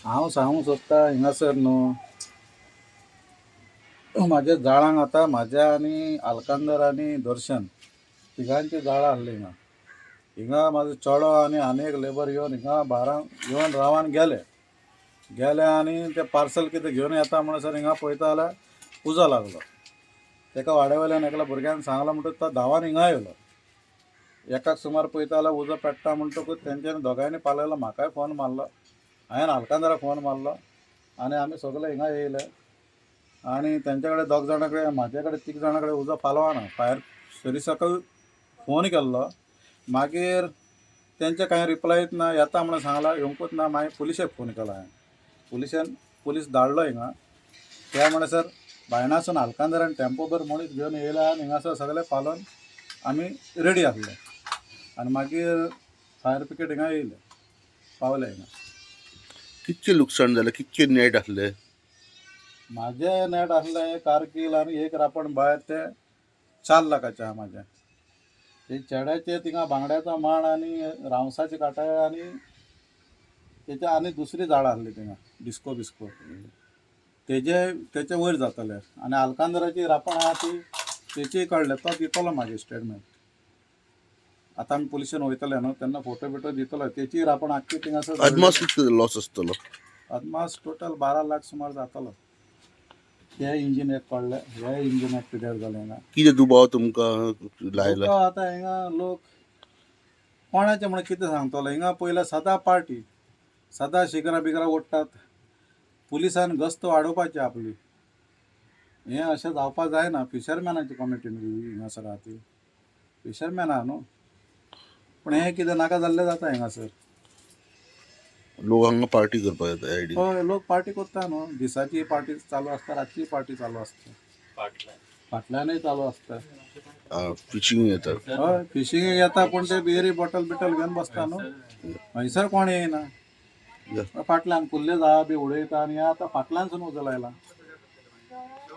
हांव सांगूंक सोदता हिंगासर न्हू म्हाज्या जाळांक आतां म्हाज्या आनी आलकांदर आनी दर्शन तिगांची जाळां आहली हिंगा. हिंगा म्हाजो चेडो आनी आनी एक लेबर येवन हिंगा बारांक येवन रावन गेले. गेले आनी ते पार्सल कितें घेवन येता म्हणसर हिंगा पळयता जाल्यार उजो लागलो. तेका वाड्या वयल्यान एकल्या भुरग्यान सांगलां म्हणटकच तो धांवान हिंगा येयलो. एकाक सुमार पळयता जाल्यार उजो पेट्टा म्हणटकूच तेंच्यांनी दोगांयनी पालयलो. म्हाकाय फोन मारलो, हांवें आलकांदराक फोन मारलो आनी आमी सगळे हिंगा येयले आनी तेंचे कडेन दोग जाणां कडेन म्हाजे कडेन तीग जाणां कडेन उजो पालवना. फायर सर्विसाकूय फोन केल्लो. मागीर तेंचे कांय रिप्लायच ना. येता म्हणून सांगलां, येवंकूच ना. मागीर पुलिशेक फोन केलो हांवें. पुलिशेन पुलीस धाडलो हिंगा. त्या म्हणसर बायणासून आलकांदरान टेम्पोभर मनीस घेवन येयले आनी हिंगासर सगळे पालोवन आमी रेडी आसले आनी मागीर फायर ब्रिगेड हिंगा येयले, पावले हिंगा. कितकें लुकसाण जालें, कितकें नेट आसलें? म्हाजें नेट आसलें कारकील आनी एक रापण भायर तें 4 लाखाचें आहा म्हाजें. ते चेड्याचे थिंगा बांगड्याचो माण आनी रावसाची कांटे आनी तेच्या आनी दुसरी झाडां आसली थिंगा डिस्को बिस्को तेजे तेचे वयर जातले. आनी आलकांदराची रापण आहा ती तेचीय काडले. तो दितलो मागीर स्टेटमेंट. आतां आमी पुलिशेन वयतले न्हू तेन्ना फोटो बिटो दितलो. तेची रापण आख्खी थिंगासर. अदमास कितको लॉस आसतलो? अदमास टोटल 12 लाख सुमार जातलो. हे इंजीन एक पडले, हे इंजीन एक पिड्यार जालें हिंगा. कितें दुबाव तुमकां लायला? लोक आतां हिंगा लोक कोणाचें म्हणून कितें सांगतलो. हिंगा पयलें सदां पार्टी, सदां शिगरां बिगरां ओडटात. पुलिसान गस्त वाडोवपाची आपली. हें अशें जावपाक जायना. फिशरमॅनाची कमिटी न्हू हिंगासर आहा ती, फिशरमॅन आहा न्हू. पूण हें कितें नाका जाल्लें जाता हिंगासर. लोक हांगा पार्टी करपाक येता आयडी. हय, लोक पार्टी करता न्हू. दिसाची पार्टी चालू आसता, रातची पार्टी चालू आसता, फाटल्यानूय चालू आसता. फिशींग येतात. हय, फिशींग येता पूण ते बियरी बॉटल बिटल घेवन बसता न्हू. हयसर कोण येयना. फाटल्यान कुल्ले झाडां बी उडयता आनी आतां फाटल्यानसून उजो लायला.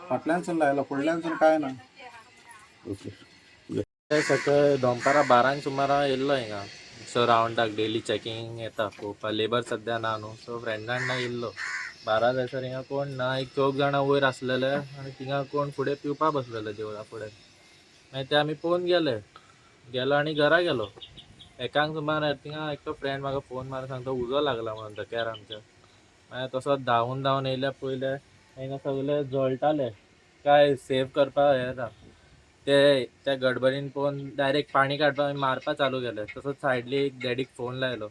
फाटल्यानसून लायला, फुडल्यानसून कांय ना. ओके. सकाळी दनपारां 12 सुमारा येयल्लो हिंगा. सो रावंडाक डेली चॅकिंग येता पळोवपाक. लेबर सद्या ना न्हू, सो फ्रेंडा वांगडा येयल्लो. 12 जायसर हिंगा कोण ना. एक चौग जाणां वयर आसलेले आनी थिंगा कोण फुडें पिवपा बसलेले देवळा फुडें. मागीर ते आमी पळोवन गेले. गेलो आनी घरा गेलो. एकांक सुमार थिंगा एकटो फ्रेंड म्हाका फोन मारून सांगता उजो लागला म्हणून धक्यार आमच्या. मागीर तसोच धांवून धांवून येयल्या पयले हिंगा सगळे जळटाले. काय सेव करपाक हें ना. ते त्या गडबडीन पळोवन डायरेक्ट पाणी काडपाक मारपा चालू केलें. तसोच सायडली एक डॅडीक फोन लायलो.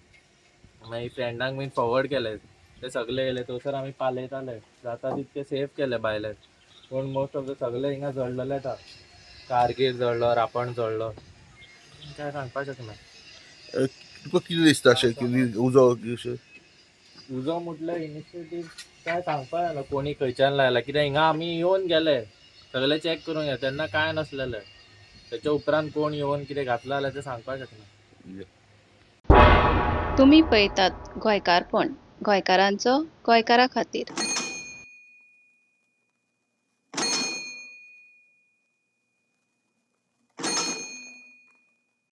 मागीर फ्रेंडांक बीन फॉवर्ड केले. ते सगळे येयले थंयसर आमी पालयताले. जाता तितके सेफ केले भायले. पूण मोस्ट ऑफ the सगळे हिंगा जळलेलेच आहा. कारगीर जळ्ळो, रापण जळ्ळो, काय सांगपाक शकना. तुका कितें दिसता अशें की उजो अशें? उजो म्हटल्यार इनिशिएटीव काय सांगपाक जायना कोणी खंयच्यान लायला. कित्याक हिंगा आमी येवन गेले, सगळे चॅक करून गेले तेन्ना कांय नासलेलें. तेच्या उपरांत कोण येवन कितें घातलां जाल्यार तें सांगपाक शकना. तुमी पळयतात गोंयकारपण, गोंयकारांचो गोंयकारा खातीर.